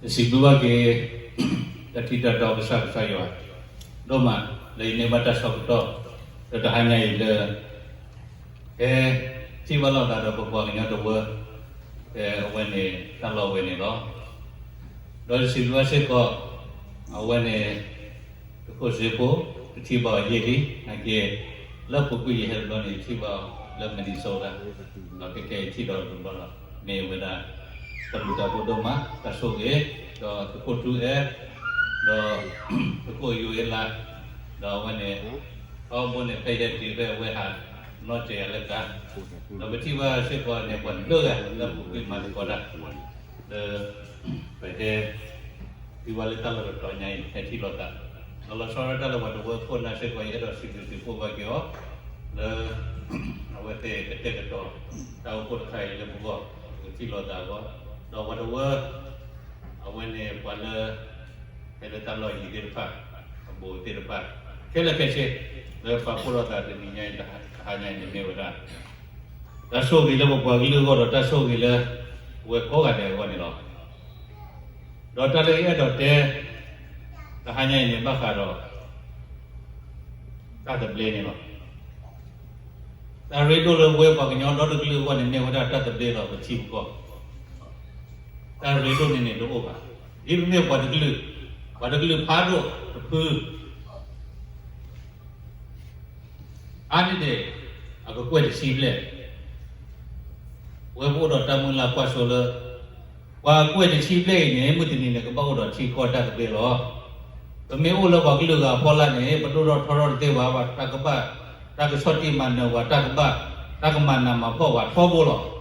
ယစံးဘျုးဘၣ်က့ၤ တၢ်ထံၣ်တၢ်တီကစၢ်ကစၢ်ယွၤ ဒိၣ်မး လၢယန့ၢ်ဘၣ်တၢ်ဆၢကတီၢ် လၢတဟါညါအံၤလၢ ဟဲထံၣ်ဘၣ်လိာ်သးဒီးပပှၤကညီတဝၢ ဖဲအဝဲန့ၣ်တၢ်လီၢ်ဝဲန့ၣ်လီၤ. ဒီးယစံးဘျုးဘၣ်စ့ၢ်ကီး အဝဲန့ၣ် သုးခိၣ်စ့ဖိ ယထံၣ်ဘၣ်အီၤယဲၢ်လံ နာ်က့ လၢပူၤကွံာ်ယဟဲတဘျီန့ၣ် ယထံၣ်ဘၣ်အီၤလၢ Minnesota ဒီးခဲကဲယထံၣ်ဒီးတဘျီလီၤ. မ့ၢ်ဝဲဒၣ် တၢ်ဘျုးတၢ်ဖှိၣ်ဒိၣ်မး တၢ်ဆိၣ်ဂ့ၤ ဒီးသုးခိၣ်ထူအဲၣ် ဒီး သုးခိၣ်ယိၤအ့လး ဒီးအဝဲန့ၣ် ထီဘိန့ၣ် ဖဲယဟဲတုၤဖဲအဝဲဟး နီၢ်ကဲယၤလၢကါ ဒီးပထံၣ်ဘၣ်စ့ၢ်ကီးန့ၣ် ပှၤလၢဂၤလၢပူၤကွံာ်မၤသကိးတၢ် လၢ ပဟဲ တုၤဝဲလၢတၢ်လီၢ်တတီၤညါအံၤ ဟဲထံၣ်လိာ်သး ဒီးလီၤဆီဒၣ်တၢ်လၢပှၤတဝၢခိၣ်နၢ်စ့ၢ်ကီး ယအဲၣ်ဒိးစံးဘျုးစံးဖှိၣ်ဘၣ်က့ၤအီၤ လၢ အဝဲသ့ၣ်ကတဲာ်ကတီၤ တၢ်အိၣ်ဖှိၣ်တခါအံၤလၢပဂီၢ် ပကထံၣ်လိာ်သးအဂီၢ် ဒီးပှၤတဝၢ အဝဲန့ၣ်ပှၤလၢ ဟဲလၢတၢ်လီၢ်အံၤသ့ၣ်တဖၣ် အဘူးသ့ၣ်တဖၣ် ခဲလၢာ်ခဲဆ့ လၢပာ်ဖှိၣ်လိာ်သးတနံၤညါအံၤ တဟါညါအံၤန့ၣ်မ့ၢ်ဝဲဒၣ် တၢ်ဆိၣ်ဂ့ၤလၢပပှၤကလုာ်အဂီၢ်ဒီးတၢ်ဆိၣ်ဂ့ၤလၢ ပဝဲကိးဂၤဒဲးအဂီၢ်န့ၣ်လီၤ. ဒီးတၢ်လၢယအဲၣ်ဒိးတဲ တဟါညါအံၤန့ၣ် ဘၣ်ဃးဒီး တၢ်သဘျ့န့ၣ်လီၤ. တၢ်ရ့ဒိၣ်လၢပဝဲပှၤကညီဒီတကလုာ်အဂီၢ်န့ၣ် မ့ၢ်ဝဲဒၣ်တၢ်သဘျ့ဒီးပထံပကီၢ် တၢ်ရ့ဒိၣ်န့ၣ်န့ၣ်တအိၣ်ဘၣ်. ဒ်ပမ့ၢ်ပှၤတကလုာ် ပှၤတကလုာ်ဖးဒိၣ်တဖု အါန့ၢ်ဒံး အကကွဲၢ်တဆံဘျဲၣ် ပဝဲပအိၣ်ဒီးတၢ်မုၢ်လၢ်ကွၢ်စိလၢ ပှၤကွဲၢ်တဆံဘျဲၣ်အံၤန့ၣ် မုၢ်တနံၤန့ၣ် ကဘၣ်အိၣ်ဒီးထံကီၢ်တၢ်သဘျ့လီၤ. ပမ့ၢ်အိၣ်လၢပှၤကလုာ်ဂၤအဖီလာ်န့ၣ် ပဒိၣ်ထီၣ်ထီထီၣ်တသ့ဘၣ် တၢ်ကဘၣ် တၢ်ကဆီၣ်တံၢ်မၤနၢၤဝဲ တၢ်ကဘၣ် တၢ်ကမၤနးမၤဖှီၣ်ဝဲထီဘိလီၤ.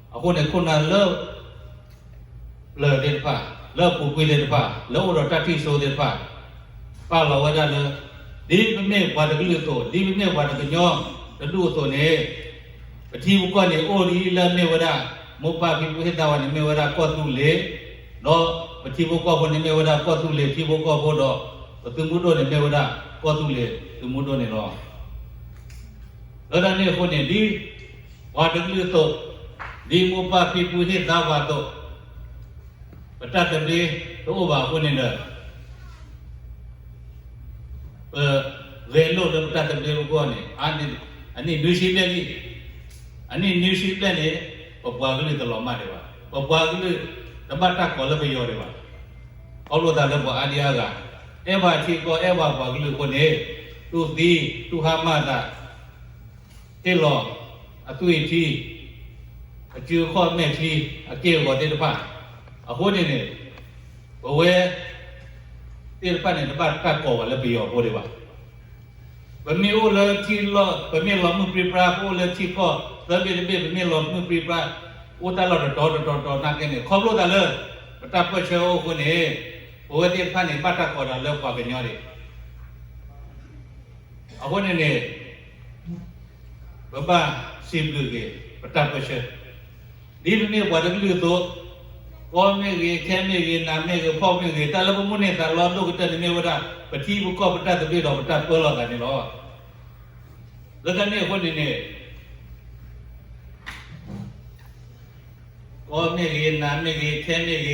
အဃိန့ၣ် ခိၣ်နၢ်လၢ ပျၢၤသ့ၣ်တဖၣ် လၢအပူၤကွံာ်သ့ၣ်တဖၣ် လၢအိၣ်ဒီးတၢ်ထံၣ်စိသ့ၣ်တဖၣ် ပာ်လီၤဝဲဒၣ်လၢ ဒ်ပမ့ၢ်ပှၤတကလုာ်အသိး ဒ်ပမ့ၢ်ပှၤတကညီတဒူၣ်အသိးန့ၣ် ပထံပကီၢ်န့ၣ်အိၣ်ဒ်လၢအမ့ၢ်ဝဲဒၣ် မိၢ်ပၢ်ဖံဖုဟ့ၣ်သါဝဲန့ၣ် မ့ၢ်ဝဲဒၣ်ကီၢ်သူလ့ၤ ဒီးပထံဖိကီၢ်ဖိန့ၣ် မ့ၢ်ဝဲဒၣ်ကီၢ်သူလ့ၤထံဖိကီၢ်ဖိဒီး ပသုးမုၢ်ဒိၣ်န့ၣ်မ့ၢ်ဝဲဒၣ်ကီၢ်သူလ့ၤသုးမုၢ်ဒိၣ်န့ၣ်လီၤ. လၢတၢ်န့ၣ်အဃိန့ၣ် ဒ်ပှၤတကလုာ်အသိး ဒ်မိၢ်ပၢ်ဖံဖုဟ့ၣ်သါဝဲအသိး ပတၢ်သဘျ့တအိၣ်ဘၣ်အဃိန့ၣ်ဒီး ပဂဲၤလိာ်လၢပတၢ်သဘျ့အဂီၢ်န့ၣ် အနံၣ်နွံဆံဘျဲၣ်လံ. အနံၣ်နွံဆံဘျဲၣ်န့ၣ် ပပှၤကလုာ်တလီၤမၢ်ဒံးဘၣ်. ပပှၤကလုာ်တဘၣ်တၢ်ကိးလၢပယီၤဒံးဘၣ်. ခီဖျိသးလၢပှၤအါဒံအါဂၤ အဲၣ်ဘၣ်ထံကီၢ် အဲၣ်ဘၣ်ပှၤကလုာ်အဃိန့ၣ် တူၢ်သံတူၢ်ဟါမၢ်သး ဟ့ၣ်လီၤအသွံၣ်အထံ အစုအခီၣ်အမဲာ်ချံ အက့ၢ်အဂီၤသ့ၣ်တဖၣ် အဃိန့ၣ်န့ၣ် ပဝဲသ့ၣ်တဖၣ်န့ၣ် တဘၣ်တၢ်ကိးဝဲလၢပယီၤဖိဒံးဘၣ်. ပမ့ၢ်အိၣ်လၢထံလီၢ် ပမ့ၢ်လီၤမုၢ်ပြံပြါ ပအိၣ်လၢထံကီၢ် သၢဘ့ၣ်တဘ့ၣ် ပမ့ၢ်လီၤမုၢ်ပြံပြါ အိၣ်တၢ်လီၢ်တတီၤတတီၤတီၤနာ်က့န့ၣ် ခီဖျိသးလၢ ပတၢ်ပၢၢ်ဆၢအိၣ်အဃိန့ၣ် ပဝဲသ့ၣ်တဖၣ်န့ၣ် ဘၣ်တၢ်ကိးဒီးလၢပှၤကညီဒံး အဃိန့ၣ်န့ၣ် ပဘၣ်စံးဘျုးက့ၤ ပတၢ်ပၢၢ်ဆၢ ဒ်ပမ့ၢ်ပှၤတကလုာ်အသိး, ကီမ့ၢ်ဂ့ၤ, ခဲမ့ၢ်ဂ့ၤ, နးမ့ၢ်ဂ့ၤ, ဖှီၣ်မ့ၢ်ဂ့ၤ, တၢ်လၢပမိၣ်န့ၢ်သးလီဒိၣ်ကတၢၢ်န့ၣ်မ့ၢ်ဝဲဒၣ် ပထံပကီၢ်ပတၢ်သဘျ့ဒီးပတၢ်ပၢလီၤသးန့ၣ်လီၤ. လၢတၢ်န့ၣ်အဃိန့ၣ်န့ၣ် ကီမ့ၢ်ဂ့ၤ, နးမ့ၢ်ဂ့ၤ, ခဲမ့ၢ်ဂ့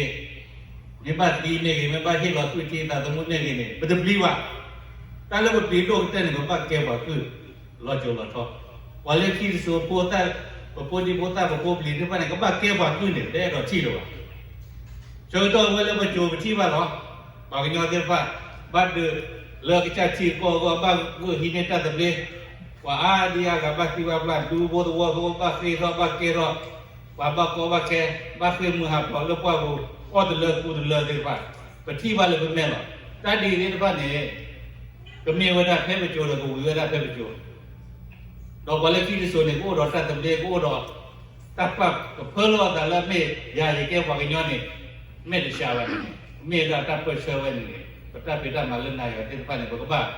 ၤ, မ့ၢ်ဘၣ်သံမ့ၢ်ဂ့ၤ, မ့ၢ်ဘၣ်ဟ့ၣ်လီၤသွံၣ်ထံသးသမူမ့ၢ်ဂ့ၤန့ၣ် ပတပျံၤဘၣ်. တၢ်လၢပပျံၤဒိၣ်ကတၢၢ်န့ၣ် ပဘၣ်ကဲပှၤကုၢ်လီၤစိၤလီၤထီ. ပှၤလၢခံတစိၤဖိသၣ်, ပဖိဒံဖိသၣ်, ပဖိပလံၤသ့ၣ်တဖၣ်န့ၣ် ကဘၣ်ကဲပှၤကုၢ်န့ၣ် တအဲၣ်ဒိးထံၣ်လၢၤဘၣ်. ဆၢကတီၢ်ဝဲလၢပစိၤပထံၣ်ဘၣ်လီၤ. ပှၤကညီသ့ၣ်တဖၣ် ဘၣ်ဒုးလၢကစၢ်ထံကီၢ်အဂီၢ် ဘၣ်ဂုာ်ဟံးန့ၢ်တၢ်သဘျ့, ပှၤအါဒံအါဂၤဘၣ်သံဘၣ်ပျၢ်, ဒူဖိသဝီဖိ ဘၣ်ဃ့ထီၣ်ဘၣ်ကဲထီၣ်, ပှၤဘၣ်ကီဘၣ်ခဲ, ဘၣ်ဃ့ၢ်မှံဟးဖျိးလၢပှၢ်ပူၤ, အီၣ်တလၢကူတလၢသ့ၣ်တဖၣ်, ပထံၣ်ဘၣ်လၢပမဲာ်လီၤ. တၢ်ဒ်အံၤသ့ၣ်တဖၣ်န့ၣ် ကမ့ၢ်ဝဲဒၣ်ဖဲပစိၤဒီး ကဝံၤဝဲဒၣ်ဖဲပစိၤ, ဒီးပှၤလၢခံတစိၤန့ၣ် ကအိၣ်ဒီးတၢ်သဘျ့, ကအိၣ်ဒီးတၢ်ပာ်ကဖၢလၢအသးလၢ မ့ၢ်ယၤယကဲပှၤကညီန့ၣ် မဲာ်တဆှးဘၣ်န့ၣ်န့ၣ်, မ့ၢ်ဒၣ်တၢ်ပၢၢ်ဆၢဝဲန့ၣ်န့ၣ်, ပတၢ်ဖံးတၢ်မၤလၢနၤယၤသ့ၣ်တဖၣ်န့ၣ် ပကဘၣ်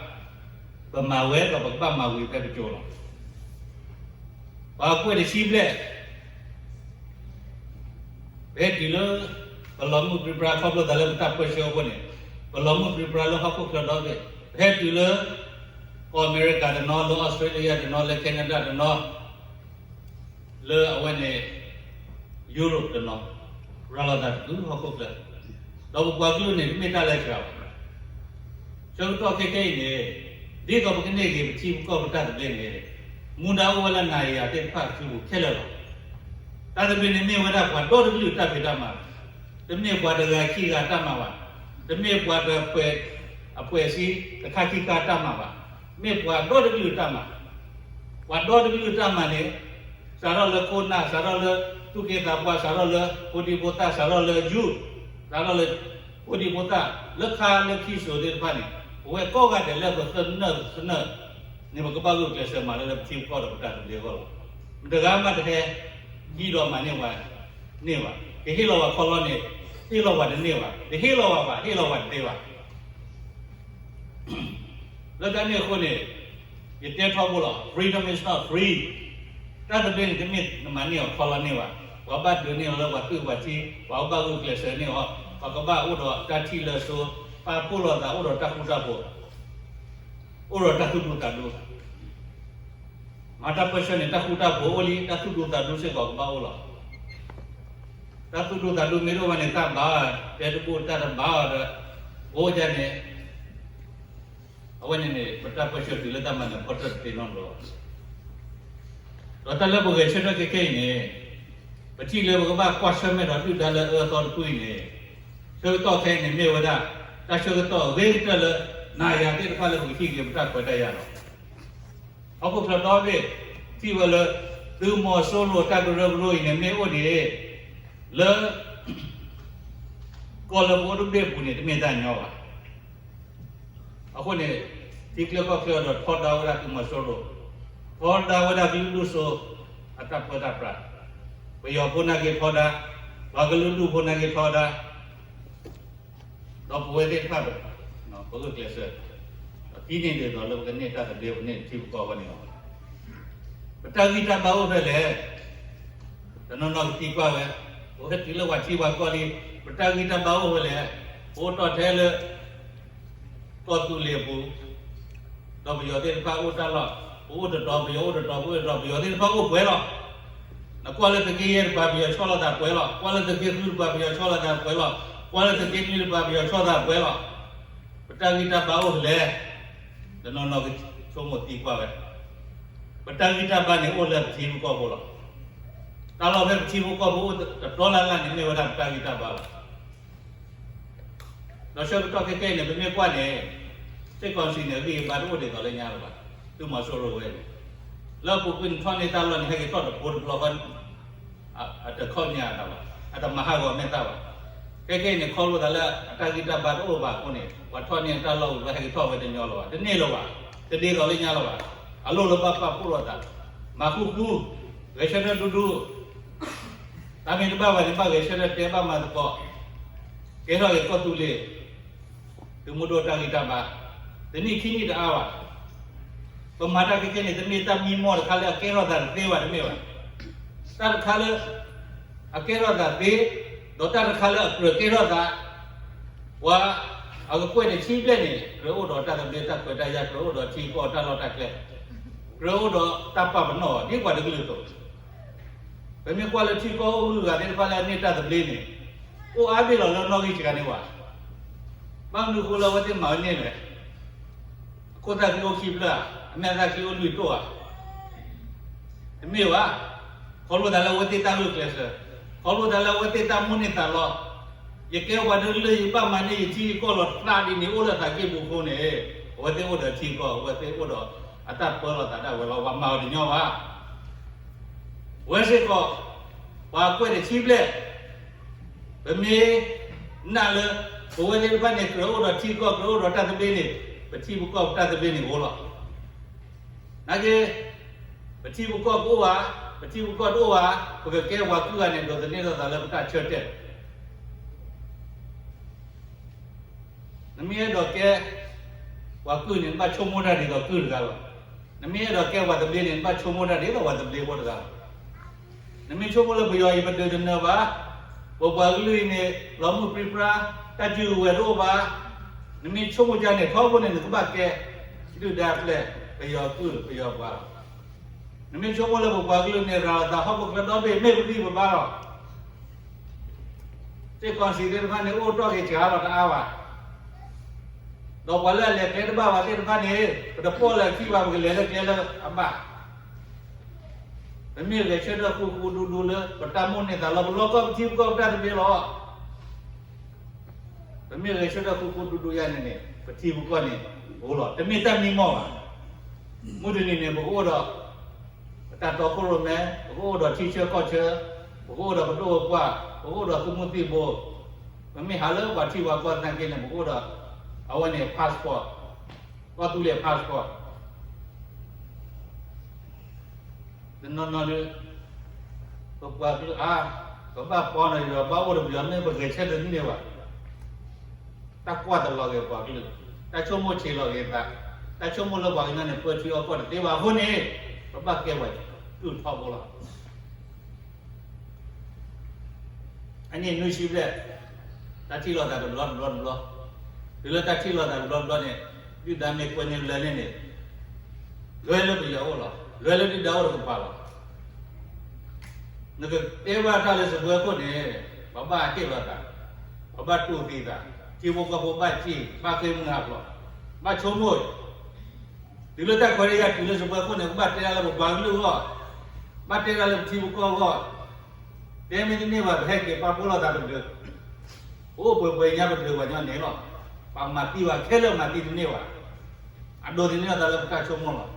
ပမၤဝဲဒီးပကဘၣ်မၤဝံၤဖဲပစိၤလီၤ. ပှၤကွဲၢ်တဆံဘျဲၣ် ပဟဲတုၤလၢ ပလီၤမုၢ်ပြံပြါခီဖျိသးလၢပတၢ်ပၢၢ်ဆၢအဃိန့ၣ်, ပလီၤမုၢ်ပြံပြါလၢဟီၣ်ခိၣ်ချၢဒီဘ့ၣ်, ပဟဲတုၤလၢ ကီၢ်အမဲရကၤတနီၤ, လၢအီစထြ့လယါတနီၤ, လၢ Canada တနီၤ, လၢအဝဲန့ၣ် Europe တနီၤ, ရၤလီၤသးတဖုဟီၣ်ခိၣ်ချၢ, ဒီး ဒီးပပှၤကလုာ်န့ၣ် တမ့ၢ်တၢ်လၢအဂ့ၤဘၣ်. ဆၢကတီၢ်ခဲကနံၣ်အံၤန့ၣ်, ဒ်သိးပကန့ၢ်က့ၤပထံပကီၢ်ပတၢ်သဘျ့န့ၣ်, မူဒါအိၣ်ဝဲလၢနၤယၤသ့ၣ်တဖၣ်အစုပူၤခဲလၢာ်လီၤ. တၢ်သဘျ့န့ၣ်မ့ၢ်ဝဲဒၣ်ပှၤဒီတကလုာ်တၢ်ဖံးတၢ်မၤ, တမ့ၢ်ပှၤတဂၤခံဂၤတၢ်မၤဘၣ်, တမ့ၢ်ပှၤတဖှဲး, အဖှဲးအဆံတခါခံခါတၢ်မၤဘၣ်, မ့ၢ်ပှၤဒီတကလုာ်တၢ်မၤ, ပှၤဒီတကလုာ်တၢ်မၤန့ၣ်, စးထီၣ်လၢခိၣ်နၢ်, စးထီၣ်လၢသူၣ်က့သးပှၢ်, စးထီၣ်လၢဖိဒံဖိသၣ်, စးထီၣ်လၢယုၢ်, စးထီၣ်လၢဖိဒံဖိသၣ်, လၢခါလၢခံစိၤသ့ၣ်တဖၣ်န့ၣ်, ပဝဲကိးဂၤဒဲးလၢပသနၢၣ်သနၢၣ်န့ၣ် ပကဘၣ်ဂုာ်ကျဲးစၢးမၤလၢလၢပထံပကီၢ်ဒီးပတၢ်သဘျ့အဂီၢ်လီၤ. မတဂၤမးတဟဲ, ဟံးဒီးမၤန့ၢ်ဝဲ, န့ၢ်ဘၣ်. ကဟ့ၣ်လီၤဝဲခီလီန့ၣ်, ဟ့ၣ်လီၤဝဲတန့ၢ်ဘၣ်. တဟ့ၣ်လီၤဝဲဘၣ်, ဟ့ၣ်လီၤဝဲတသ့ဘၣ်. လၢတၢ်န့ၣ်အဃိန့ၣ်, ယတဲထီဘိလီၤ, freedom is not free. တၢ်သဘျ့န့ၣ် တမ့ၢ်နမၤန့ၢ်အီၤခီလီန့ၢ်ဘၣ်. ပှၤဘၣ်ဒုးန့ၢ်အီၤလၢပှၤသွံၣ်ပှၤထံ, ပှၤကဘၣ်ဂုာ်ကျဲးစၢးန့ၢ်အီၤ, ပှၤကဘၣ်အိၣ်ဒီးတၢ်ထံၣ်လၢစိ, ပာ်ဖှိၣ်လိာ်သးအိၣ်ဒီးတၢ်ဃူတၢ်ဖိး, အိၣ်ဒီးတၢ်သူၣ်ဒူသးဒူ မၤတၢ်ပၢဆှၢန့ၣ် တၢ်ဃူတၢ်ဖိးအိၣ်လံ, တၢ်သူၣ်ဒူသးဒူစ့ၢ်ကီးကဘၣ်အိၣ်လီၤ. တၢ်သူၣ်ဒူသးဒူမ့ၢ်တအိၣ်ဘၣ်န့ၣ် တၢ်ဘါ, တဲတဘူၣ်တၢ်တဘါအီၤဒီး, အိၣ်ဒ်န့ၣ်, အဝဲန့ၣ်န့ၣ် ပတၢ်ပၢဆှၢတုၤလၢတၢ်မၤနၢၤဖီတၢၣ်တသ့နီတဘျီဘၣ်. ဒီးတၢ်လၢပဂဲၤဆၢထၢၣ်ခဲခဲအံၤန့ၣ်, ပထံၣ်လၢပကဘၣ်ကွၢ်ဆၢၣ်မဲာ်ဒီးဒုၣ်ဒါလၢအအၢအသီတဖုအံၤန့ၣ်, ဆၢကတီၢ်ခဲအံၤန့ၣ်မ့ၢ်ဝဲဒၣ်, တၢ်ဆၢကတီၢ်အဂ့ၤကတၢၢ်လၢ, နၤယၤသ့ၣ်တဖၣ်လၢပကဟံးက့ၤပတၢ်ခွဲးတၢ်ယာ်လီၤ. ဟီၣ်ခိၣ်ချၢဒီဘ့ၣ်, ထံၣ်ဝဲလၢ, သုးမီၤစိရိၤတၢ်ကရၢကရိအံၤန့ၣ်မ့ၢ်အိၣ်ဒံး, လၢ ကီၢ်လၢပအိၣ်တဘ့ၣ်အပူၤန့ၣ် တမ့ၢ်တၢ်ညီဘၣ်. အဃိန့ၣ်, ထံချၢကီၢ်ချၢဒီးထီဒါဝဲဒၣ်သုးမီၤစိရိၤ, ထီဒါဝဲဒၣ်ကလုာ်ဒူၣ်စိ, အတၢ်ပၢတၢ်ပြး, ပယီၤဖိနာ်က့ၤထီဒါ, ပှၤကလုာ်ဒူၣ်ဖိနာ်က့ၤထီဒါ ဒီးပဝဲသ့ၣ်တဖၣ်, ပဂုာ်ကျဲးစၢး, ဒီးသံန့ၣ်ဒ်သိးလၢပကန့ၢ်တၢ်သဘျ့ ပန့ၢ်ထံပကီၢ်ဝဲန့ၣ်လီၤ. ပတၢ်ဂံၢ်တၢ်ဘါအိၣ်ဖဲလဲၣ်, တနီၤနီၤကသံကွၢ်ဝဲ, ပဟဲတုၤလၢပှၤထံပှၤကီၢ်လံ, ပတၢ်ဂံၢ်တၢ်ဘါအိၣ်ဖဲလဲၣ်, ပအိၣ်တီၢ်ထဲလၢ ကီၢ်သူလ့ၤအပူၤ, ဒီးပယီၤသ့ၣ်တဖၣ်အိၣ်တၢ်လီၢ်, ပအိၣ်တတီၤ ပယီၤအိၣ်တတီၤ ပအိၣ်တတီၤ ပယီၤသ့ၣ်တဖၣ်အိၣ်ပှဲၤလီၤ. နကွၢ်လၢသုးက့ယဲၢ်တပၤ ပယီၤဆီလီၤသးပှဲၤလီၤ, ကွၢ်လၢသုးက့ဃုတပၤ ပယီၤဆီလီၤသးပှဲၤလီၤ, ကွၢ်လၢသုးက့နွံတပၤ ပယီၤဆီသးပှဲၤလီၤ. ပတၢ်ဂံၢ်တၢ်ဘါအိၣ်ဖဲလဲၣ်, တနီၤနီၤကဆိကမိၣ်သံကွၢ်ဝဲ, ပတၢ်ဂံၢ်တၢ်ဘါန့ၣ်အိၣ်လၢပထံပကီၢ်ဖိလီၤ. တၢ်လီၢ်ဖဲပထံပကီၢ်ဖိအိၣ်တတီၤလၢ်လၢ်န့ၣ် မ့ၢ်ဝဲဒၣ်ပတၢ်ဂံၢ်တၢ်ဘါလီၤ. ဒီးဆၢကတီၢ်ခဲကနံၣ်အံၤန့ၣ် ပမ့ၢ်ကွၢ်န့ၣ်, စ့ၢ်ကီးစံးန့ၣ် အဂံၢ်အဘါတအိၣ်ဒ်သိးလၢညါလၢၤဘၣ်, သုးမီၤစိရိၤဝဲန့ၣ်, လၢအပူၤကွံာ်န့ၣ်ထီၣ်န့ၢ်တၢ်လီၢ်န့ၣ် ဟဲက့ၤထီၣ်တဖိတဘျီဃီ, အတခီၣ်ညါအသးဘၣ်, အတမၤဟးဂီၤမဲာ်သၣ်ဘၣ်. ခဲကနံၣ်အံၤန့ၣ် ခီဖျိသးလၢအတၢ်ဂံၢ်တၢ်ဘါတအိၣ်ဘၣ်အဃိန့ၣ် ပှၤထီၣ်န့ၢ်တၢ်လီၢ်ဝံၤဘျီ ဟဲက့ၤထီၣ်ဝဲတညီလၢၤဘၣ်, တန့ၢ်လၢၤဘၣ်, တဒ်သိးလၢညါလၢၤဘၣ်. အလိၣ်လၢဘၣ်ပာ်ဖှိၣ်လိာ်သး, မၤဃူဃူ, ဂဲၤဆၢထၢၣ်ဒူဒူ တၢ်မ့ၢ်တဘၣ်ဘၣ်န့ၣ် ဘၣ်ဂဲၤဆၢထၢၣ်တဲဘၣ်မၤသကိး, ကဲထီၣ်က့ၤကီၢ်သူလ့ၤ, သုးမုၢ်ဒိၣ်တၢ်ဂံၢ်တၢ်ဘါ, တနံၣ်ခံနံၣ်တအါဘၣ်. ပမၤတၢ်ခဲခဲန့ၣ် တမ့ၢ်တၢ်မံမီၢ်တခါလၢအကဲထီၣ်သးတသ့ဘၣ် တမ့ၢ်ဘၣ်. တၢ်တခါလၢ အကဲထီၣ်သးသ့, ဒီးတၢ်တခါလၢအကြၢးကဲထီၣ်သး, ပှၤအကကွဲၢ်န့ၣ် ထံဘျဲၣ်န့ၣ် ကြၢးအိၣ်ဒီးတၢ်သဘျ့တၢ်ခွဲးတၢ်ယာ်, ကြၢးအိၣ်ဒီးထံကီၢ်တၢ်လီၢ်တၢ်ကျဲ, ကြၢးအိၣ်ဒီးတၢ်ပာ်ပနီၣ်အီၤ ဒ်ပှၤတကလုာ်အသိး ပမ့ၢ်ကွၢ်လၢထံကီၢ်အိၣ်ဂုၤဂၤသ့ၣ်တဖၣ်လၢအန့ၢ်တၢ်သဘျ့န့ၣ်, အိၣ်အါဘ့ၣ်လီၤလၢနီၣ်ဂံၢ်စှၤန့ၣ်ဝဲ. ဘၣ်မနုၤအဃိလၢအဝဲသ့ၣ်မၤဝဲန့ၣ်လဲၣ်. အခိၣ်သၣ်ချံအိၣ်ခံဖျၢၣ်ဧါ, အမဲာ်သၣ်ချံအိၣ်လွံၢ်တိၢ်ဧါ. တမ့ၢ်ဘၣ်. ခီဖျိသးလၢအဝဲသ့ၣ်တၢ်ဂုာ်ကျဲးစၢး, ခီဖျိသးလၢအဝဲသ့ၣ်တၢ်မိၣ်န့ၢ်သးလီ, ယကဲပှၤတကလုာ် ယဘၣ်မၤန့ၢ်ယထံယကီၢ်လီၤသးဒ်န့ၣ် အိၣ်လၢသးကံၢ်ပူၤအဃိန့ၣ်, အဝဲသ့ၣ်အိၣ်ဒီးထံကီၢ်, အဝဲသ့ၣ်အိၣ်ဒီးအတၢ်ပၢလီၤသးဒၣ်ဝဲလီၤ, ပှၤမၤအီၤတညီဘၣ်. ဝဲစ့ၢ်ကီး, ပှၤကွဲးတထံဘျဲၣ်, ပမ့ၢ်နာ်လၢ ပဝဲသ့ၣ်တဖၣ်န့ၣ် ကြၢးအိၣ်ဒီးထံကီၢ် ကြၢးအိၣ်ဒီးတၢ်သဘျ့န့ၣ်, ပထံပကီၢ်ပတၢ်သဘျ့န့ၣ်အိၣ်လီၤ. နာ်က့, ပထံပကီၢ်ကအိၣ်ဧါ, ပထံပကီၢ်တအိၣ်ဧါ, ပကကဲပှၤကုၢ်ဂၤန့ၣ် ဒိးသန့ၤထီၣ်သးလၢပတၢ်ဆၢတဲာ် နမ့ၢ်အဲၣ်ဒိးကဲပှၤကုၢ်န့ၣ် နဘၣ်ဆိကမိၣ်တၢ်ဒ်သိးကုၢ်တဂၤလီၤ. နမ့ၢ်အဲၣ်ဒိးကဲပှၤသဘျ့န့ၣ် နဘၣ်ဆိကမိၣ်တၢ်ဒ်သိးပှၤသဘျ့ဖိတဂၤလီၤ. နမ့ၢ်ဆိကမိၣ်လၢပယီၤအံၤပဒုးတနၢၤဘၣ်, ပပှၤကလုာ်အံၤန့ၣ် လီၤမုၢ်ပြံပြါ, တၢ်စုကဝဲၤတအိၣ်ဘၣ်, နမ့ၢ်ဆိကမိၣ်ဒ်န့ၣ်ထီဘိန့ၣ် နကဘၣ်ကဲ ဒုၣ်ဒါအပျဲၢ်, ပယီၤကုၢ်ပယီၤပှၤလီၤ. နမ့ၢ်ဆိကမိၣ်လၢပပှၤကလုာ်န့ၣ် ရၤလီၤသးဟီၣ်ခိၣ်ချၢဒီဘ့ၣ် မ့ၢ်ပဂံၢ်ပဘါလီၤ. စ့ၢ်ကီးစံးသ့ၣ်တဖၣ်န့ၣ် အိၣ်တ့ၢ်က့ၤစှၤလီၤတအါဘၣ်. ဒီးပှၤလၢအလဲၤကျဲတဘၣ်ဘၣ်သ့ၣ်တဖၣ်န့ၣ် ပတပိာ်လၢခံဘၣ် ပကလဲၤလၢကျဲလၢအဘၣ်. ပမ့ၢ်ဂဲၤဆၢထၢၣ်ဃူဃူဒူဒူလၢ ပတၢ်မိၣ်န့ၢ်သးလီၤ ပလီၢ်ကီၢ်ပထံပကီၢ်ပတၢ်သဘျ့လီၤ. ပမ့ၢ်ဂဲၤဆၢထၢၣ်ဃူဃူဒူဒူယါန့ၣ်န့ၣ် ပထံပကီၢ်န့ၣ် အိၣ်လီၤ. တမ့ၢ်တၢ်မံမီၢ်ဘၣ်. မုၢ်တနံၤန့ၣ် ပကအိၣ်ဒီး ပတၢ်တီခိၣ်ရိၣ်မဲ, ပကအိၣ်ဒီးထံဆၢကီၢ်ဆၢ, ပကအိၣ်ဒီးပဒိၣ်ပပှၢ်, ပကအိၣ်ဒီးသုးမုၢ်သံၣ်ဘိ, ပမ့ၢ်ဟးလၢပှၤထံပှၤကီၢ်သနာ်က့န့ၣ် ပကအိၣ်ဒီး အဝဲန့ၣ် passport, ကီၢ်သူလ့ၤ passport. တနီၤနီၤဒီး ပပှၤကလုာ်အါ, ပဘၣ်ပီၢ်နီၤယွၤ ဘၣ်အိၣ်ဒီးပယီၤ မ့ၢ်ပဂဲၤဆၢထၢၣ်တန့ၢ်ဘၣ်. တၢ်ကွၢ်တလီၤဂ့ၤပှၤကလုာ်, တၢ်ဆိကမိၣ်ဆံးလီၤဂ့ၤသး, တၢ်ဆိကမိၣ်လၢပှၤကညီန့ၣ် ပၢထံအီၣ်ကီၢ်တသ့ဘၣ်အဃိန့ၣ် ပဘၣ်ကဲပှၤကုၢ်ထီဘိလီၤ. အနံၣ်နွံဆံဘျဲၣ်, တၢ်ထံၣ်လိာ်သးတဘျီတဘျီတဘျီ, တုၤလၢတၢ်ထံၣ်လိာ်သးတဘျီတဘျီန့ၣ် ဒုၣ်ဒါမ့ၢ်ကွဲန့ၢ်လၢန့ၣ်န့ၣ် လွဲလၢပယီၤအိၣ်လီၤ, လွဲလၢဒုၣ်ဒါအိၣ်တကပၤလီၤ. နကတဲဘၣ်တၢ်လၢစပွဲခိၣ်န့ၣ် ပဘၣ်ဟ့ၣ်လီၤသး, ပဘၣ်တူၢ်သံသး, ထံဖိကီၢ်ဖိဘၣ်စံၣ်, ဘၣ်ဃ့ၢ်မှံဟးဖျိး, ဘၣ်ဆိကမိၣ်, တုၤလၢတၢ်ခွဲးတၢ်ယာ်တုၤလၢစပွဲခိၣ်န့ၣ် ကဘၣ်တဲဒၣ်လၢပပှၤကလုာ်အဂီၢ်, ဘၣ်တဲဒၣ်လၢပထံပကီၢ်အဂီၢ်, တဲမ့ၢ်တန့ၢ်ဘၣ် ပဟဲက့ၤပာ်ဖှိၣ်လိာ်သးတဘျုး, အိၣ်ပှဲၤပှဲၤညါပတဂၤပှၤကညီန့ၣ်လီၤ. ပှၤမၤသံဘၣ်ခဲလၢာ်မၤသံတန့ၢ်ဘၣ်. အဒိးသန့ၤအသးလၢပတၢ်ဆိကမိၣ်လီၤ.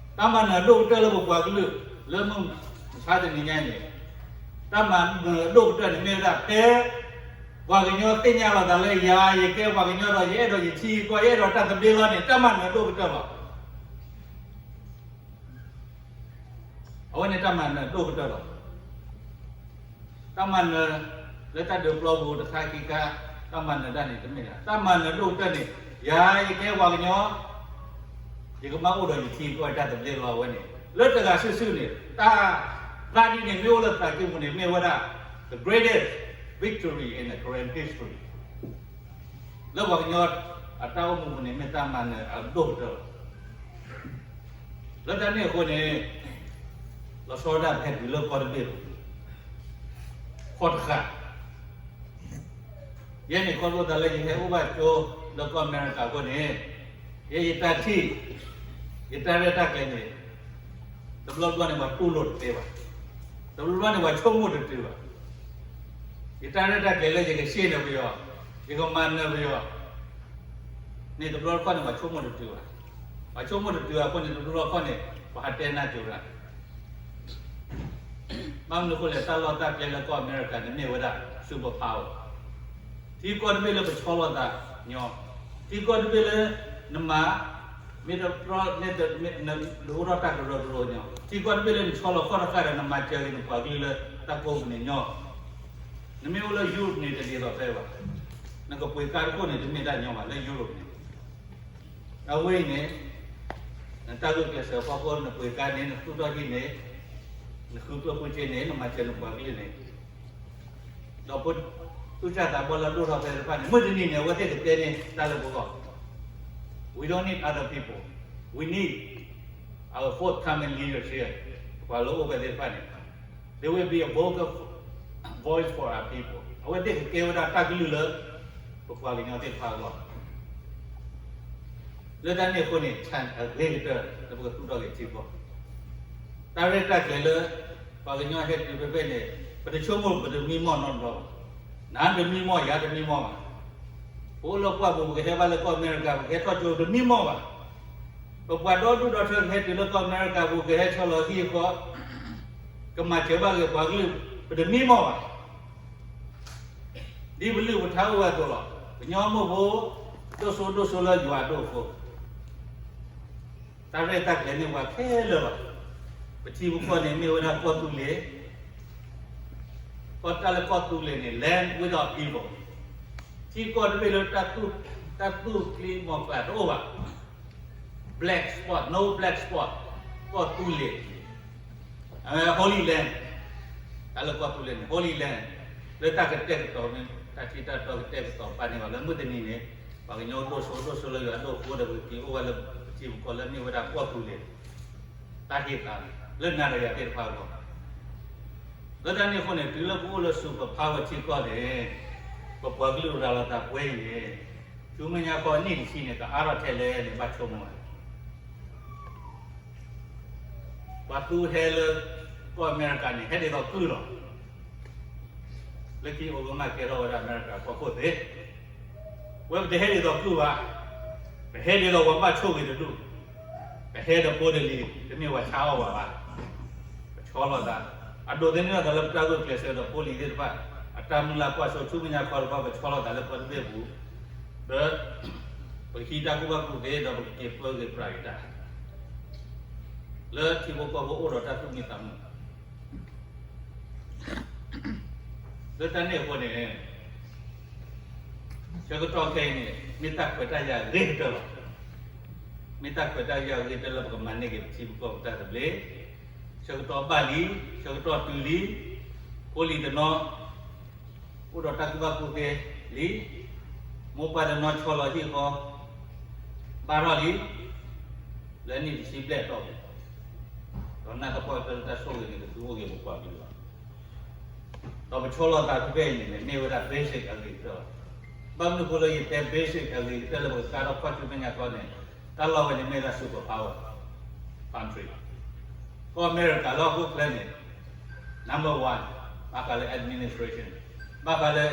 တၢ်မၤနၢၤအဒိၣ်ကတၢၢ်လၢပပှၤကလုာ် လၢမုၢ်မဆါတနံၤညါအံၤန့ၣ်, တၢ်မၤနၢၤအဒိၣ်ကတၢၢ်န့ၣ်မ့ၢ်ဝဲဒၣ် ဖဲပှၤကညီသ့ၣ်ညါလီၤသးလၢယၤ ယကဲပှၤကညီဒီး ယအဲၣ်ဒိးယထံယကီၢ် ယအဲၣ်ဒိးတၢ်သဘျ့လီၤန့ၣ် တၢ်မၤနၢၤအဒိၣ်ကတၢၢ်လီၤ. အဝဲန့ၣ်တၢ်မၤနၢၤအဒိၣ်ကတၢၢ်လီၤ. တၢ်မၤနၢၤလၢတၢ်ဒုးပျီပူၤတခါခံခါ, တၢ်မၤနၢၤတၢ်န့ၣ်တမ့ၢ်ဒၣ် တၢ်မၤနၢၤဒိၣ်ကတၢၢ်န့ၣ်, ယၤယကဲပှၤကညီ, ယကမၤအိၣ်ဒီးယထံယကီၢ်တၢ်သဘျ့လီၤဝဲန့ၣ်, လၢတဂၤစုာ်စုာ်န့ၣ် တၢ်သးဒ်န့ၣ်မ့ၢ်အိၣ်လၢသးကံၢ်ပူၤန့ၣ် မ့ၢ်ဝဲဒၣ် the greatest victory in the Karen history. လၢပှၤကညီအတၢ်အိၣ်မူပူၤန့ၣ် မ့ၢ်တၢ်မၤနၢၤအဒိၣ်ကတၢၢ်လီၤ. လၢတၢ်န့ၣ်အဃိန့ၣ်, လီၤဆီဒၣ်တၢ် ပဟဲတုၤလၢကီၢ်တဘ့ၣ်ပူၤ, ခီၣ်တဃာ်, ယဲန့ၣ်ခီဖျိသးလၢယဟဲအိၣ်ဘၣ်ကၠိလၢကီၢ်အမဲရကၤအဃိန့ၣ်, ယဲယတၢ်ထံၣ်, ယတၢ်ရဲၣ်တၢ်ကျဲၤန့ၣ်, တဘျီဘျီန့ၣ် ပှၤတူၢ်လိာ်တသ့ဘၣ်, တဘျီဘျီန့ၣ် ပှၤဆိကမိၣ်တတုၤဘၣ်. ယတၢ်ရဲၣ်တၢ်ကျဲၤလၢယကရှ့ၣ်နၢၤပယီၤ, ယကမၤနၢၤပယီၤ န့ၣ် တဘျီတခီၣ်န့ၣ် ပှၤဆိကမိၣ်တတုၤဘၣ်. ပှၤဆိကမိၣ်တတုၤဘၣ်အဃိန့ၣ် တဘျီတခီၣ်န့ၣ် ပှၤဟးတဲနၢ်က့ၤဝဲဒၣ် ဘၣ်မနုၤအဃိလဲၣ်, တၢ်လီၢ်တၢ်ကျဲလၢကီၢ်အမဲရကၤန့ၣ်မ့ၢ်ဝဲဒၣ် super power, ထံကီၢ်တဘ့ၣ်လၢပဆီလီၤသးညီ, ထံကီၢ်တဘ့ၣ်လၢနမၤ, မ့ၢ်တ, နအိၣ်ထီၣ်တၢ်ကရၢကရိညီ, ထံကီၢ်တဘ့ၣ်လၢနဆီလီၤခီၣ်တဃာ်ဒီး နမၤစၢၤက့ၤနပှၤကလုာ်လၢတၢ်ကိးပူၤန့ၣ်ညီ, နမ့ၢ်အိၣ်လၢ Europe န့ၣ် တဒ်သိးဖဲဘၣ်. နကပှ့ၤကါတခိၣ်န့ၣ် တမ့ၢ်တၢ်ညီဘၣ်လၢ Europe န့ၣ် အဝဲအံၤန့ၣ်, နတၢ်ဂုာ်ကျဲးစၢးဖီခိၣ် နပှ့ၤကါန့ၣ် နသူၣ်ထီၣ်ဟံၣ်န့ၣ်, နဃုကျိၣ်ဃုစ့န့ၣ် နမၤစၢၤနပှၤကလုာ်န့ၣ်, ဒီးဖိသူၣ်စၢ်သးဘီၣ်လၢအဒိၣ်ထီၣ်ဖဲသ့ၣ်တဖၣ်န့ၣ် မုၢ်တနံၤန့ၣ် အဝဲသ့ၣ်ကတဲန့ၢ်တၢ်လၢပဂီၢ်, We don't need other people. We need our forthcoming leaders here. ပှၤလၢအိၣ်ဖဲသ့ၣ်တဖၣ်န့ၣ် They will be a vocal voice for our people. အဝဲသ့ၣ်ကကဲဝဲဒၣ်တၢ်ကလုၢ်လၢ ပပှၤကညီသ့ၣ်တဖၣ်အဂီၢ် လၢတၢ်န့ၣ်အဃိန့ၣ် ဆၣ်အဂ့ၤကတၢၢ်လၢပကသူၣ်ထီၣ်က့ၤထံကီၢ်, တၢ်ရဲၣ်တၢ်ကျဲၤလၢ ပှၤကညီဟဲတုၤဖဲဖဲန့ၣ် ပတဆိကမိၣ်ပတမံမီၢ်နီတဘျီဘၣ်. နတမံမီၢ် ယၤတမံမီၢ်ဘၣ်. ပအိၣ်လၢပှၢ်ပူၤ ပကဟဲဘၣ်လၢကီၢ်အမဲရကၤ ပကဟဲထီၣ်ကၠိ တမံမီၢ်ဘၣ်. ပပှၤဒီဒူၣ်ဒီထၢကဟဲတုၤလၢကီၢ်အမဲရကၤပူၤ ကဟဲဆီလီၤဟံၣ်အဃီ ကမၤစၢၤဘၣ်က့ၤပှၤကလုာ် ပတမံမီၢ်ဘၣ်. ဒ်ပလုၢ်ပထါအိၣ်ဝဲအသိးလီၤ. ကညီမိၢ်ဖိ ဒိၣ်စိဒိၣ်စိလၢယွၤအဒိၣ်အဃိ, တၢ်ရဲၣ်တၢ်ကျဲၤန့ၢ်ပှၤခဲလၢာ်လီၤ. ပထံပကီၢ်န့ၣ်မ့ၢ်ဝဲဒၣ်ကီၢ်သူလ့ၤ, ကီၢ်တၢ်လၢကီၢ်သူလ့ၤန့ၣ် land without evil, ထံကီၢ်တဘ့ၣ်လၢ တၢ်သူၣ်ချံမီၤကျၢ်တအိၣ်ဘၣ်. Black spot, no black spot, ကီၢ်သူလ့ၤ Holy Land, တၢ်လၢကီၢ်သူလ့ၤန့ၣ် Holy Land, လၢတၢ်ကတဲာ်ကတီၤန့ၣ် တၢ်ထံၣ်တၢ်တီကတဲာ်ကတီၤပာ်န့ၢ်ဘၣ်လၢမုၢ်တနံၤန့ၣ်, ပှၤကညီဒိၣ်စိဒိၣ်စိလၢယွၤအဒိၣ်အဃိဒီး ပကက့ၤအိၣ်ဝဲလၢပထံပကီၢ်လၢမ့ၢ်ဝဲဒၣ်ကီၢ်သူလ့ၤ, တၢ်ဟ့ၣ်သးလၢနၤဒီးယၤသ့ၣ်တဖၣ်အဂီၢ် လၢတၢ်န့ၣ်အဃိန့ၣ် တုၤလၢပအိၣ်လၢ super power ထံကီၢ်န့ၣ် ပပှၤကလုာ်ရၤလီၤသးပှဲၤအံၤန့ၣ် ဆူမဲာ်ညါခီနံၣ်တဆံန့ၣ် ကအါထီၣ်ထဲလဲၣ်န့ၣ် ဘၣ်ဆိကမိၣ်ဝဲ ပှၤသူဟဲလၢကီၢ်အမဲရကၤန့ၣ် ဟဲဒ်သိးကုၢ်လီၤ. လၢခံ Obama ကဲထီၣ်ဝဲဒၣ်အမဲရကၤကီၢ်ခိၣ်သ့, ဝဲပတဟဲဒ်သိးကုၢ်ဘၣ်, ပဟဲဒ်သိးပှၤဘၣ်ဆိၣ်ဂ့ၤတဒူၣ်, ပဟဲဒီးဖိတလံၤ တမ့ၢ်ပှၤဆါအီၣ်ပှၤဘၣ်. ပဆီလီၤသး, အဒိးသန့ၤထီၣ်သးလၢပတၢ်ဂုာ်ကျဲးစၢးဒီးဖိလံၤသ့ၣ်တဖၣ် အတၢ်မုၢ်လၢ်ကွၢ်စိဆူမဲာ်ညါခီတဖၣ် ပဆီလီၤသးလၢပှၤတဘ့ၣ်အပူၤ, ဒီး ပကဟံးတၢ်ကူၣ်ဘၣ်ကူၣ်သ့ဒီးပကက့ၤပၢဂ့ၤပြးဂ့ၤတၢ် လၢထံဖိကီၢ်ဖိအိၣ်ဒီးတၢ်သူၣ်မံသးမုာ် လၢတၢ်န့ၣ်အဃိန့ၣ် ဆၢကတီၢ်ခဲအံၤန့ၣ် မ့ၢ်တၢ်ခွဲးတၢ်ယာ်အဂ့ၤကတၢၢ်လီၤ. မ့ၢ်တၢ်ခွဲးတၢ်ယာ်အဂ့ၤကတၢၢ်လၢပကမၤန့ၢ်က့ၤပထံပကီၢ်ပတၢ်သဘျ့, ဆၢကတီၢ်ဘၣ်လံ, ဆၢကတီၢ်တုၤလံ, ဖိလံၤတနီၤ အိၣ်ဒီးတၢ်ကူၣ်ဘၣ်ကူၣ်သ့လံ, မိၢ်ပၢ်တနီၤဆီလီၤဟံၣ်ဃီ ဘၣ်ထီၣ်လံ, လၢနံၣ်တဆံဘျဲၣ်အတီၢ်ပူၤ, ဒီးနၢ်သပှၢ်ကတၢၢ်လၢတၢ်ဆိၣ်ဂ့ၤန့ၣ် ကသူအိၣ်က့ၤပပှၤကလုာ်လီၤ. ဒီးပဆီလီၤသးဖဲဖဲအံၤန့ၣ် မ့ၢ်ဝဲဒၣ် basic အဂ့ၤကတၢၢ်လီၤ. ဘၣ်မနုၤအဃိလၢယတဲ basic အဂ့ၤကတၢၢ်လၢပကကါထီၣ်ခီၣ်ဆူမဲာ်ညါခီန့ၣ် တၢ်လီၢ်ဝဲန့ၣ်မ့ၢ်ဝဲဒၣ် super power country ကီၢ်အမဲရကၤလၢဟီၣ်ခိၣ်ချၢန့ၣ် number one ဘၣ်ဃးလၢ administration, ဘၣ်ဃးလၢ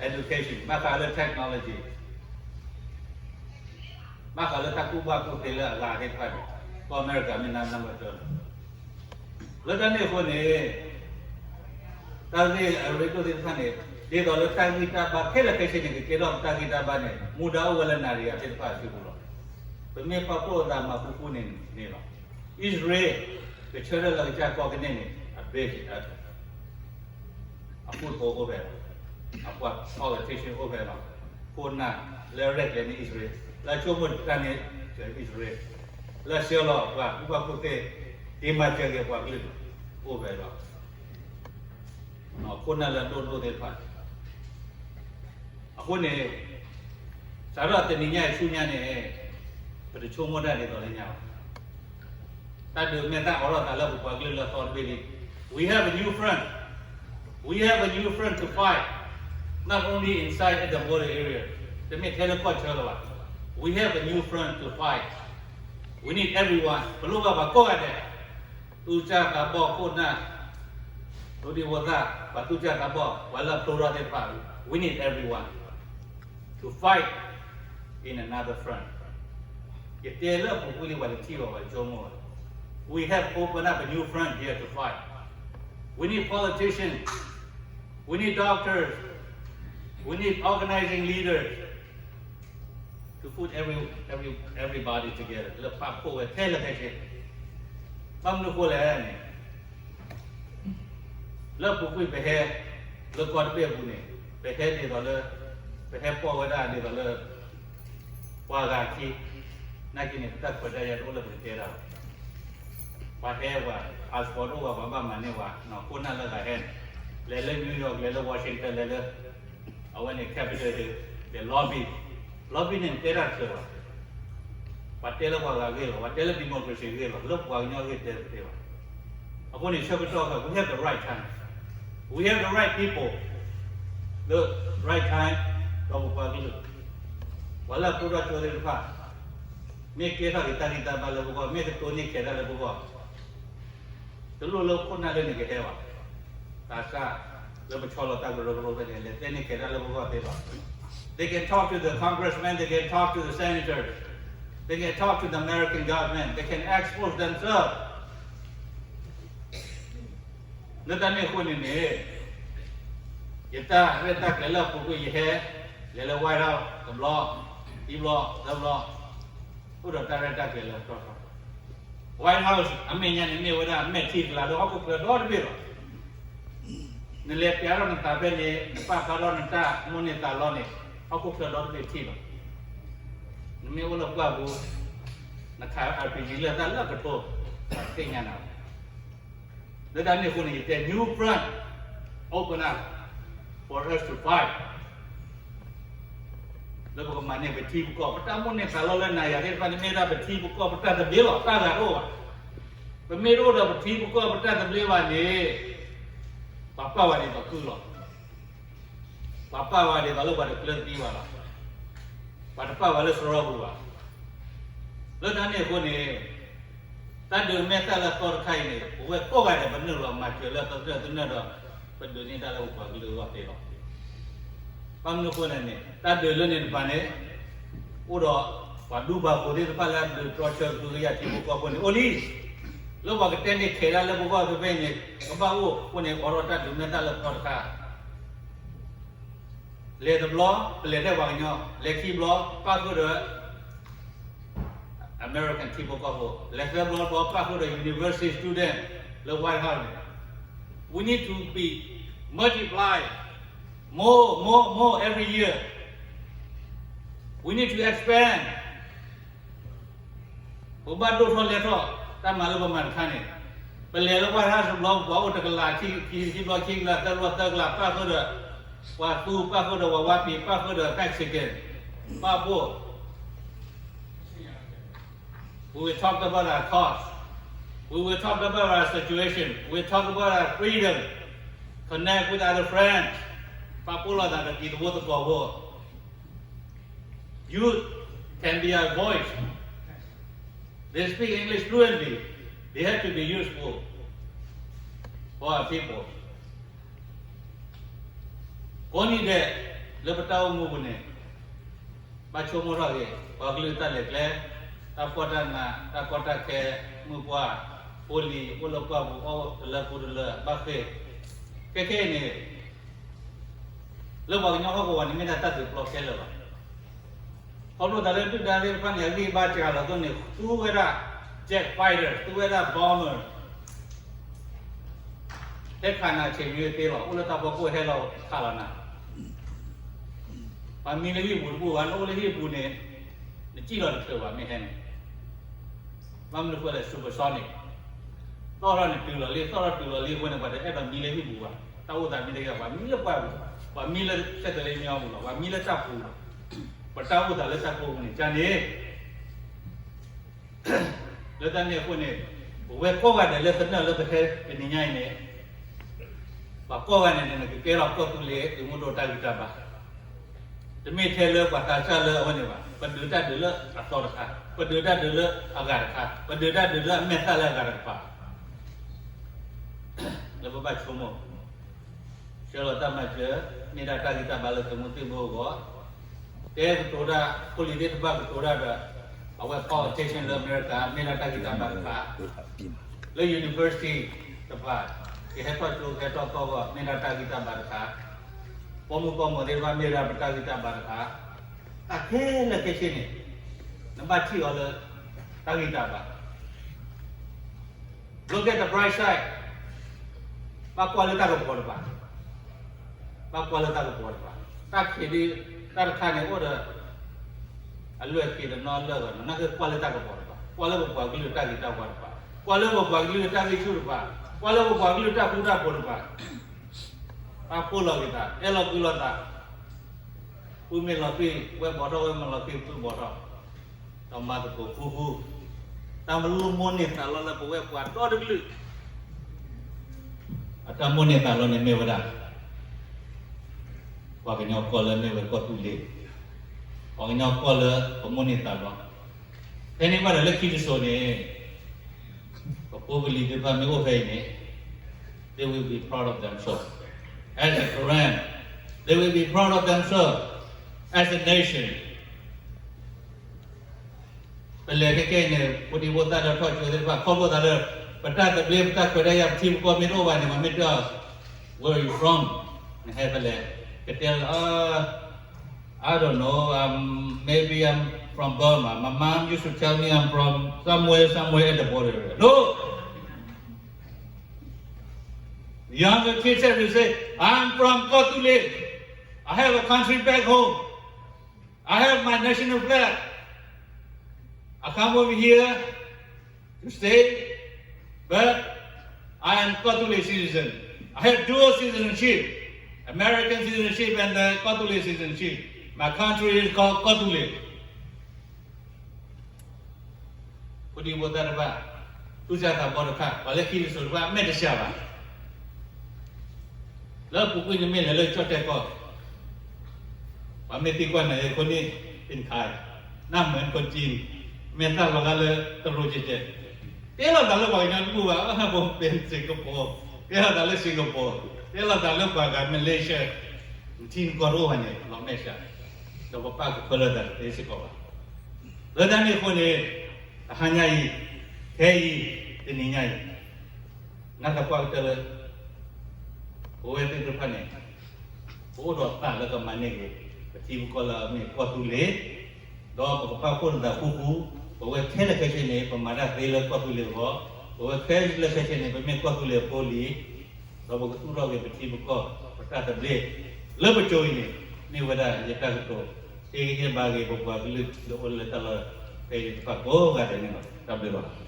education, ဘၣ်ဃးလၢ technology, ဘၣ်ဃးလၢတၢ်ကူၣ်ဘၣ်ကူၣ်သ့လၢအဂၤသ့ၣ်တဖၣ်န့ၣ် ကီၢ်အမဲရကၤမ့ၢ် number one လီၤ. လၢတၢ်န့ၣ်အဃိန့ၣ် တၢ်ဂ့ၢ်အရ့ဒိၣ်သ့ၣ်တဖၣ်န့ၣ် ဒ်သိးလၢတၢ်ဂံၢ်တၢ်ဘါခဲလၢာ်ခဲဆ့န့ၣ် ကကဲထီၣ်ပတၢ်ဂံၢ်တၢ်ဘါန့ၣ် မူဒါအိၣ်ဝဲလၢနၤဒီးယၤသ့ၣ်တဖၣ်အစုပူၤလီၤ. ပမ့ၢ်ပာ်ဖှိၣ်အသးမၤဃူဃူန့ၣ်န့ၣ်လီၤ. အံၣ်စရ့လး ကဆၢထၢၣ်လၢကစၢ်ကီၢ်ကန့ၢ်န့ၣ် အ base အ foothold အိၣ်ဖဲလီၤ. အပှၤ politician အိၣ်ဖဲလီၤ. ခိၣ်နၢ်လၢအရဲၣ်ကျဲၤန့ၢ်အံၣ်စရ့လး, လၢအဆိကမိၣ်တၢ်န့ၣ် အံၣ်စရ့လး, လၢအဆှၢလီၤပှၤကူၣ်ဘၣ်ကူၣ်သ့ က့ၤမၤစၢၤက့ၤပှၤကလုာ်န့ၣ် အိၣ်ဖဲလီၤ. ခိၣ်နၢ်လၢအဒိၣ်ဒိၣ်သ့ၣ်တဖၣ် အဃိန့ၣ် စးထီၣ်တနံၤညါအံၤဆူညါန့ၣ် ပတဆိကမိၣ်တၢ်ဒ်သိးလၢညါဘၣ်. တၢ်ဒုးမဲာ်သၣ်အိးထီၣ်သးလၢပပှၤကလုာ်လၢအသီတဘ့ၣ်လံ. We have a new front. We have a new front to fight. Not only inside at the border area. တမ့ၢ်ထဲလၢကီၢ်ဆၢလၢၤဘၣ်. We have a new front to fight. We need everyone. ပလိၣ်ဘၣ်ပှၤကိးဂၤဒဲး သူၣ်စၢ်သးဘီၣ်ခိၣ်နၢ် ဒိၣ်ဒံၣ်ဖိသၣ် ပှၤသူၣ်စၢ်သးဘီၣ် ပှၤလၢအဖျိထီၣ်သ့ၣ်တဖၣ် we need everyone to fight in another front. ယတဲလၢအပူၤကွံာ်လံ ပှၤတထံၣ်ဘၣ် ပှၤတဆိကမိၣ်ဘၣ်. We have opened up a new front here to fight. We need politicians. We need doctors. We need organizing leaders to put every, every, everybody together လၢပာ်ဖှိၣ်ဝဲထဲလၢာ်ခဲဆ့. ဘၣ်မနုၤအဃိလဲၣ်န့ၣ် လၢအပူၤကွံာ်ပဟဲ လၢကီၢ်တဘ့ၣ်အပူၤန့ၣ် ပဟဲဒ်သိးလၢ ပဟဲပိာ်ဝဲဒၣ်ဒ်သိးလၢ ပှၤဂၤခံ နာ်က့န့ၣ် ပတၢ်ခွဲးတၢ်ယာ်တအိၣ်လၢပကတဲတၢ်ဘၣ်. ပှၤဟဲပှၤ passport တအိၣ်ဘၣ် ပှၤဘၣ်မၤန့ၢ်ပှၤ ခိၣ်နၢ်လၢဂၤဟဲန့ၣ် လဲၤလၢ New York လဲၤလၢ Washington လဲၤလၢ အဝဲန့ၣ် Capitol Hill လဲၤ lobby, lobby န့ၣ် နတဲတၢ်တချုးဘၣ်. ပှၤတဲလၢပှၤဂၤဂ့ၢ်လီၤ, ပှၤတဲလၢ democracy ဂ့ၢ်လီၤ, လၢပှၤကညီဂ့ၢ်တဲတသ့ဘၣ်. အဃိန့ၣ် ဆၢကတီၢ်အခါ we have the right time, we have the right people, the right time ဒီးပပှၤကလုာ် ပှၤလၢအဖျိထီၣ်ကၠိသ့ၣ်တဖၣ် မ့ၢ်ကဲထီၣ်က့ၤတၢ်ဂံၢ်တၢ်ဘါလၢပဂီၢ်, မ့ၢ်ကတိၢ်န့ၢ်ခဲးတၢ်လၢပဂီၢ် တလိၣ်လၢခိၣ်နၢ်လၢန့ၣ်ကဟဲဘၣ်. သးစၢ်လၢပဆီလီၤတၢ်ကရၢကရိဖဲန့ၣ် လဲၤတဲန့ၢ်ခဲးတၢ်လၢပဂီၢ်သ့လီၤ. They can talk to the congressman, they can talk to the senator, they can talk to the American government, they can expose themselves. လၢတၢ်န့ၣ်အဃိန့ၣ်န့ၣ် ယတၢ်ရဲၣ်တၢ်ကျဲၤလၢအပူၤကွံာ်ယဟဲ လဲၤလၢ White House တဘျီ, ခံဘျီ, သၢဘျီ, အိၣ်ဒီးတၢ်ရဲၣ်တၢ်ကျဲၤလၢပတီၢ်ထီ White House အမဲာ်ညါန့ၣ်မ့ၢ်ဝဲဒၣ်အမဲာ်ထံကလၤလၢဟီၣ်ခိၣ်ချၢဒီတဘ့ၣ်လီၤ. နလဲၤပျးထီၣ်နသးဖဲန့ၣ် နပာ်ဖျါထီၣ်နတၢ်မိၣ်န့ၢ်သးလီန့ၣ် ဟီၣ်ခိၣ်ချၢဒီတဘ့ၣ်ထံၣ်လီၤ. နမ့ၢ်အိၣ်လၢပှၢ်ပူၤ နခး RPG လၢတၢ်လၢကထိ သ့ၣ်ညါနၤလီၤ. လၢတၢ်န့ၣ်အဃိန့ၣ် ယတဲ new front open up for us to fight လၢပကမၤန့ၢ်ပထံပကီၢ် ပတၢ်မိၣ်န့ၢ်သးလီလၢနၤယၤသ့ၣ်တဖၣ်န့ၣ် မ့ၢ်ဒၣ်ပထံပကီၢ်ပတၢ်သဘျ့လီၤ. တၢ်ဂၤတအိၣ်ဘၣ်. ပမ့ၢ်တအိၣ်ဒီးပထံပကီၢ်ပတၢ်သဘျ့ဘၣ်န့ၣ် ပှၤပာ်ဝဲဒ်သိးကုၢ်လီၤ. ပှၤပာ်ဝဲဒ်သိးလၢပှၤတကျၢၤသံဘၣ်လီၤ. ပှၤတပာ်ဝဲလၢစရီပူၤဘၣ်. လၢတၢ်န့ၣ်အဃိန့ၣ် တၢ်ဒုးမဲာ်သၣ်လၢအသီတခါအံၤန့ၣ် ပဝဲကိးဂၤဒဲး ပနုာ်လီၤမၤစၢၤလၢအသီတနၢ်ဒီး ပဒုးန့ၢ်တၢ်လၢပပှၤကလုာ်အဂီၢ်သ့လီၤ. ဘၣ်မနုၤအဃိလဲၣ်န့ၣ် တၢ်ဒုးလၢန့ၣ်တဖၣ်န့ၣ် အိၣ်ဒီးပှၤဒူပှၤယိၤသ့ၣ်တဖၣ်လၢအဒုးတြီဆၢကဟုကယာ်ထံဖိကီၢ်ဖိန့ၣ် အိၣ်လံ. လၢပှၤကတဲန့ၢ်ခဲးဒၣ်လၢပဂီၢ်ဖဲဖဲအံၤန့ၣ် ကဘၣ်အိၣ်အဃိန့ၣ် အိးထီၣ်တၢ်ဒုးမဲာ်သၣ်လၢအသီတခါ လဲၤတဘျီ ပလဲၤထဲပှၤကညီ, လဲၤခံဘျီ ပၣ်ဃုာ်ဒီး American ထံဖိကီၢ်ဖိ, လဲၤသၢဘျီတဘျီ ပၣ်ဃုာ်ဒီး university student လၢ White House န့ၣ် We need to be multiply more, more, more every year. We need to expand. ပဘၣ်ဒိၣ်ထီၣ်လဲၤထီၣ် တၢ်မၤလၢပမၤတခါန့ၣ် ပလဲၤလၢ White House တဘျီ ပှၤအိၣ်တကလး ခံဘျီ ခံကလး သၢဘျီ သၢကလး ပၣ်ဃုာ်ဒီး ပှၤသူ ပၣ်ဃုာ်ဒီးပှၤဝါပံၤ ပၣ်ဃုာ်ဒီး Mexican ပာ်ဖှိၣ် We will talk about our cause. We will talk about our situation. We will talk about our freedom. Connect with other friends. ပာ်ဖှိၣ်လိာ်သးဒီးတံၤသကိးသကိးဖိ Youth can be our voice. They speak English fluently. They have to be useful for our people. ကိးနံၤဒဲး လၢပတၢ်အိၣ်မူပူၤန့ၣ် ဘၣ်ဆိကမိၣ်ထီၣ်က့ၤ ပှၤကလုာ်တၢ်လဲၤကျဲ, တၢ်ဖှီၣ်တၢ်နး, တၢ်ကီတၢ်ခဲ, မုၢ်ပှၢ်, ဖိလံၤ, အိၣ်လၢပှၢ်ပူၤ အိၣ်တလၢပူၤတလၢ ဘၣ်ဃ့ၢ်, ခဲခဲအံၤန့ၣ် လၢပှၤကညီဟီၣ်ကဝီၤန့ၣ် မ့ၢ်ဒၣ်တၢ်သုးပျီခဲလၢာ်လီၤ. ခီဖျိသးလၢဒုၣ်ဒါသ့ၣ်တဖၣ်န့ၣ် အဂံၢ်ဘါစှၤလီၤအဃိန့ၣ် သူဝဲဒၣ် jet fighter, သူဝဲဒၣ် bomber ဟဲခးနၤဆဲးမံသ့လီၤ. အိၣ်လၢတၢ်ဖီခိၣ်ဟဲလီၤခးလီၤနၤ, ပှၤမံလၢဟံၣ်ပူၤတဘူၣ်ဘၣ်, နအိၣ်လၢဟံၣ်ပူၤန့ၣ် နစံၣ်လီၤတချုးဘၣ် မ့ၢ်ဟဲန့ၣ်. ဘၣ်မနုၤအဃိလဲၣ် supersonic သီၣ်ထီၣ်န့ၣ်တုၤလီၤလံ, သီၣ်ထီၣ်တုၤလီၤလံအဃိန့ၣ် ပှၤတအဲၣ်ဒိးမံလၢဟံၣ်ပူၤဘၣ်. တၢ်အိၣ်သးမ့ၢ်တဂ့ၤ ပှၤမံလၢပှၢ်ပူၤ, ပှၤမံလၢ စက်တလ့မ့ၢ်အီပူၤလီၤ, ပှၤမံလၢတၢ်ပူၤလီၤ. ပတၢ်အိၣ်သးလၢတၢ်ကိးပူၤန့ၣ် ကန့ၣ် လၢတၢ်န့ၣ်အဃိန့ၣ် ပဝဲကိးဂၤဒဲးလၢသနၢၣ်လၢပဟဲတနံၤညါအံၤန့ၣ် ပှၤကိးဂၤန့ၣ်န့ၣ် နကကဲထီၣ်ကီၢ်သူလ့ၤသုးမုၢ်ဒိၣ်တၢ်ဂံၢ်တၢ်ဘါ, တမ့ၢ်ထဲလၢပှၤသးစၢ်လၢအဝဲန့ၣ်ဘၣ်. ပဒုးတၢ်ဒုးလၢအသီတခါ, ပဒုးတၢ်ဒုးလၢအဂၤတခါ, ပဒုးတၢ်ဒုးလၢအမဲာ်သၣ်လၢအဂၤတကပၤ လၢပဘၣ်ဆိကမိၣ် ဆှၢလီၤတၢ်မၤစၢၤ မ့ၢ်ဒၣ်တၢ်ဂံၢ်တၢ်ဘါလၢသုးမုၢ်သံၣ်ဘိအဂီၢ်, တဲကတိၤတၢ် ဖိလံၤသ့ၣ်တဖၣ်ကတိၤတၢ်ဒီး အဝဲ politician လၢအမဲရကၤ မ့ၢ်ဒၣ်တၢ်ဂံၢ်တၢ်ဘါတခါ, လၢ university တဖၣ် ကဟဲထီၣ်ကၠိကဟဲထီၣ်သီၣ်ဂီၢ် မ့ၢ်ဒၣ်တၢ်ဂံၢ်တၢ်ဘါတခါ, ပိာ်မုၣ်ပိာ်မၢၤသ့ၣ်တဖၣ် မ့ၢ်ဒၣ်ပတၢ်ဂံၢ်တၢ်ဘါတခါ, တၢ်ခဲလၢာ်ခဲဆ့န့ၣ် နဘၣ်ထံၣ်အီၤလၢ တၢ်ဂံၢ်တၢ်ဘါ Look at the bright side. ဘၣ်ကွၢ်လၢတၢ်ကပီၤတပၤ, ဘၣ်ကွၢ်လၢတၢ်ကပီၤတပၤ, တၢ်ခံးဒ် တၢ်တခါန့ၣ်အိၣ်ဒီး အလွဲၢ်ခံးတနီၤလၢာ်ဂီၢ်န့ၣ် နကကွၢ်လၢတၢ်ကပီၤတပၤ, ကွၢ်လၢပပှၤကလုာ်တၢ်ဂ့ၤတၢ်ဝါတပၤ, ကွၢ်လၢပပှၤကလုာ်တၢ်ဂံၢ်ဆူၣ်တပၤ, ကွၢ်လၢပပှၤကလုာ်တၢ်ဃူတၢ်ဖိးတပၤ, ပာ်ဖှိၣ်လီၤက့ၤသး အဲၣ်လီၤကွံလီၤသး, ပုၢ်မ့ၢ်လီၤသွံၣ် ဝဲၢ်ဘီထီၣ်, ဝဲၢ်မ့ၢ်လီၤသွံၣ် ပုၢ်ဘီထီၣ်, ဒီးမၤသကိးဃူဃူ, တၢ်မၤလိမိၣ်န့ၢ်သးလီလၢပဝဲပှၤဒီတကလုာ် အတၢ်မိၣ်န့ၢ်သးလီန့ၣ်မ့ၢ်ဝဲဒၣ် ပှၤကညီကီၢ်လၢမ့ၢ်ဝဲကီၢ်သူလ့ၤ, ပှၤကညီကီၢ်လၢပမိၣ်န့ၢ်သးလီ, ဖဲန့ၣ်ဘၣ်ဒီးလၢခံတစိၤန့ၣ် ပဖိပလံၤသ့ၣ်တဖၣ်မ့ၢ်အိၣ်ဖဲအံၤန့ၣ် they will be proud of themselves as a Karen, they will be proud of themselves as a nation. ပလဲၤခဲကဲအံၤန့ၣ် ဖိဒံဖိသၣ်ဒီးထီၣ်ကၠိသ့ၣ်တဖၣ် ခီဖျိသးလၢ ပတၢ်သဘျ့ ပတၢ်ခွဲးတၢ်ယာ် ပထံပကီၢ်မ့ၢ်တအိၣ်ဘၣ်န့ၣ် ပှၤမ့ၢ်တဲအီၤ Where are you from? နဟဲဖဲလဲၣ်, ကတဲလၢ I don't know, um, maybe I'm from Burma. My mom used to tell me I'm from somewhere, somewhere at the border. No! Younger kids have to say, I'm from Kawthoolei. I have a country back home. I have my national flag. I come over here to stay, but I am Kawthoolei citizen. I have dual citizenship, American citizenship and the Kawthoolei citizenship. My country is called Kawthoolei. ဖိဒံဖိသၣ်တဖၣ် သူၣ်စၢ်သးဘီတဖၣ် ပှၤလၢခံတစိၤတဖၣ် မဲာ်တဆှးဘၣ်. လၢပူၤကွံာ်န့ၣ်မ့ၢ်လဲၤလၢကၠီၣ်တဲၣ်ကီၢ်, ပှၤမ့ၢ်သံကွၢ်နၤအံၤ ခိၣ်နံၣ် ပ့ၣ်ခါ, နၢ်မၢၣ်ခိၣ်ကံ, မ့ၢ်သၣ်လီၤဂာ်လၢတရူးကဲကဲ, တဲလိာ်သးလၢပှၤကညီတဘူၣ်ဘၣ်, ပမ့ၢ် Singapore, တဲလိာ်သးလၢ Singapore, တဲလိာ်သးလၢပှၤဂၤ Malaysia, နထံနကီၢ်တအိၣ်ဘၣ်န့ၣ် လီၤမဲာ်ဆှး, ဒီးပပာ်ကဖၢလၢတၢ်သ့စ့ၢ်ကီးဘၣ်. လၢတၢ်န့ၣ်အဃိန့ၣ်, တဟါညါအံၤ, ခဲအံၤ, တနံၤညါအံၤ, နၢ်သပှၢ်ကတၢၢ်လၢ ပဝဲသ့ၣ်တဖၣ်န့ၣ်, ပအိၣ်ဒီးသးလၢကမၤန့ၢ်က့ၤ ပထံပကီၢ်လၢအမ့ၢ်ကီၢ်သူလ့ၤ, ဒီးပကပာ်ဖှိၣ်လိာ်သးဃူဃူ, ပဝဲခဲလၢာ်ခဲဆ့န့ၣ် ပမၤတၢ်သ့လၢကီၢ်သူလ့ၤအဂီၢ်, ပဝဲခဲလၢာ်ခဲဆ့န့ၣ် ပမ့ၢ်ကီၢ်သူလ့ၤအဖိအလံၤ, ဒီးပကသူၣ်ထီၣ်က့ၤပထံပကီၢ် ပတၢ်သဘျ့, လၢပစိၤအံၤန့ၣ်, မ့ၢ်ဝဲဒၣ်ယတၢ်ကတိၤ, ဟ့ၣ်ဂံၢ်ဟ့ၣ်ဘါက့ၤပပှၤကလုာ်လၢအိၣ်လၢတၢ်လီၢ်ဖဲအံၤတဖၣ်ကိးဂၤဒဲးန့ၣ်လီၤ. တၢ်ဘျုးလီၤ.